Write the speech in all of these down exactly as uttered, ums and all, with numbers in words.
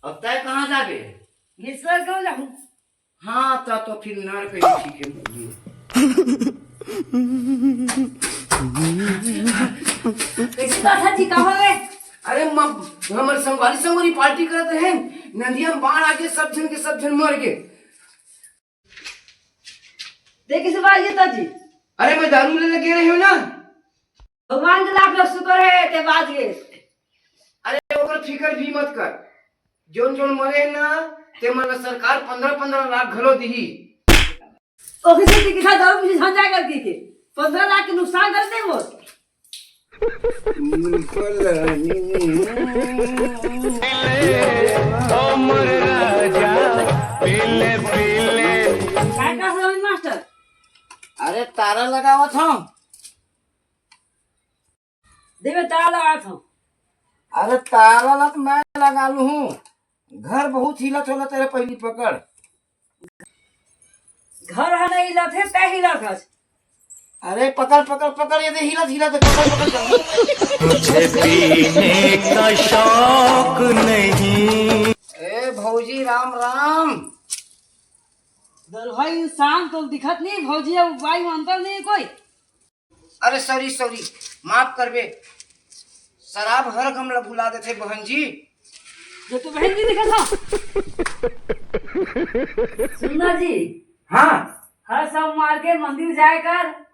अब तय कहाँ जाबे? ईश्वर को जाऊँ। हाँ, त तो फिर नर के ही ठीक है। कैसे बात है जी, का होवे? अरे, म-, हमर संगवारी संगवारी पार्टी करत रहे, नदिया में बाढ़ आके सब झन के सब झन मर गए। ते कैसे बात ये जी? अरे, मैं दारू लेने गे रहे हूँ ना। भगवान के लाख लाख शुक्र है, ते बाज गए। अरे, ओकर फिकर भी मत कर। जोन जोन मरे ना, ते मन ला सरकार पन्द्रह पन्द्रह लाख घलो दिही। ओके से कितना दारू मुझे झंझा कर दी के पन्द्रह लाख के नुकसान कर दे वो। काय का समझ मास्टर? अरे, तारा लगावत हूँ। देवे ताला लगात हूँ। अरे, ताला ला तो मैं लगा लू हूँ। घर बहुत हिलत होला, तेरे पहली पकड़। घर ह नहीं हिलत है, तै हिलत हस। अरे, पकड़, पकड़, पकड़, ये दे, हिलत, हिलत, पकड़, पकड़, पकड़। मुझे पीने का शौक नहीं। ए भौजी, राम राम। दलहा इंसान तो दिखत नहीं, भौजी अउ बाई में अंतर नहीं कोई। अरे सॉरी, सॉरी, माफ करबे। शराब हर गम ला भुला देथे बहन जी। जो तो बहन जी दिखत हो। सुनना जी। हाँ। हर सोमवार के मंदिर जाए कर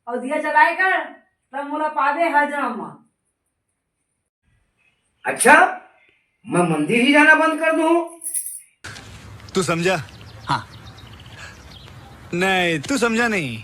और दिया जलाए कर, तब मोला पावे हर जन्म में। अच्छा, मैं मंदिर ही जाना बंद कर दूं? तू समझा? हाँ। नहीं, तू समझा नहीं।